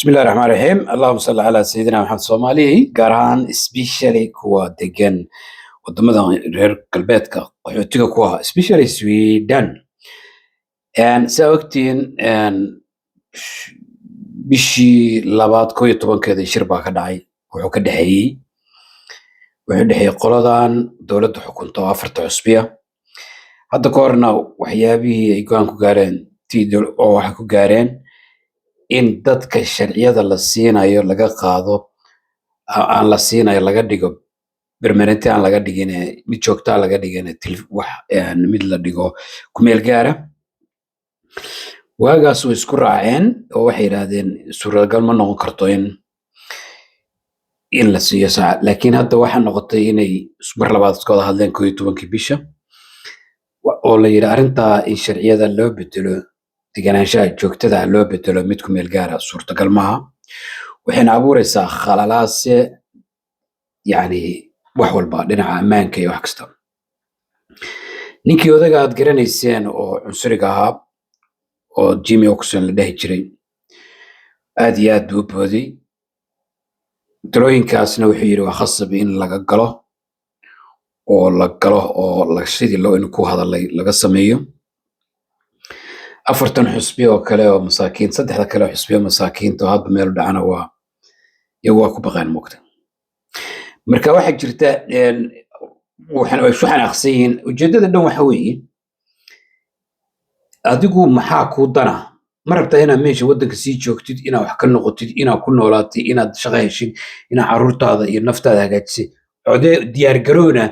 Bismillahi raxmaan raxiim. Allahuma salli calaa sayidina Maxamed. Soomaali, gaar ahaan especially kuwa degan wadamada reer galbeedka, qaxootiga ku ah, especially Sweden. Saa ogtiin, bishii labaad 11-keeda shir baa ka dhacay. Wuxuu dhexeeyey qoladan dowladda xukunta oo afarta xisbiya. Hadda ka horna waxyaabihii ay go'aan ku gaareen oo waxay ku gaareen in dadka sharciyada la siinayo laga qaado, aan la siinayo laga dhigo permanent, aan laga dhigin mid joogta laga dhigin, wax mid la dhigo kumeel gaara. Waagaas way isku raaceen oo waxay yidhaahdeen suuragal ma noqon karto in la siiyo saac. Laakiin hadda waxaa noqotay inay mar labaad iska wada hadleen 11-kii bisha, oo la yidhi arrintaa in sharciyada loo bedelo, deganaanshaha joogtada ah loo bedelo mid ku meel gaara, suurtagal maaha. Waxayna abuureysaa khalalaase, yacni wax walba, dhinaca ammaanka iyo wax kasta. Ninkii odaga aad garanayseen oo cunsuriga ahaa oo Jimmie Åkesson la dhahi jiray aad iyo aad buu u booday. Talooyinkaasna wuxuu yidhi waa khasab in laga galo oo la galo oo sidii loo in ku hadalay laga sameeyo. Afartan xusbi oo kale oo masaakiin, saddexda kale oo xusbiyo masaakiinta oo hadba meel u dhacana, waa iyagu waa ku baqeen mugta. Marka waxaa jirta waxaan way isu xanaaqsan yihiin. Ujeeddada dhan waxa weeye, adigu maxaa kuu dana? Ma rabtaa inaad meesha waddanka sii joogtid, inaad wax ka noqotid, inaad ku noolaatid, inaad shaqo heshid, inaad carruurtaada iyo naftaada hagaajisid? Codee, diyaargarowna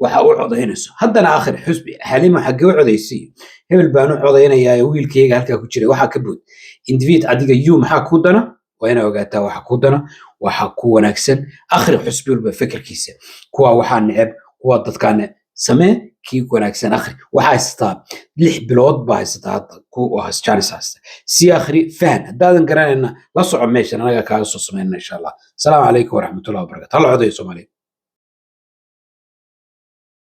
waxa u codaynayso. Haddana akhir xusbi Xalimo xaggee u codaysay, hebel baan u codaynayaa, wiilkayga halkaa ku jiray, waxaa ka bood individ. Adiga you, maxaa kuu dana? Waa inaa ogaataa waxa kuu dana, waxa ku wanaagsan. Akhri xusbi walba fikirkiisa, kuwa waxaa neceb, kuwa dadkaa neceb. Samee kii wanaagsan, akhri. Waxaa haysataa 6 bilood baa haysataa hadda ku chance haysta. Sii akhri, fahan. Haddaadan garanayna, la soco meeshan, anaga kaaga soo sameynana insha Allah. Asalaamu calaykum waraxmatullahi wabarakatu. Hala codayo, Soomaaliya.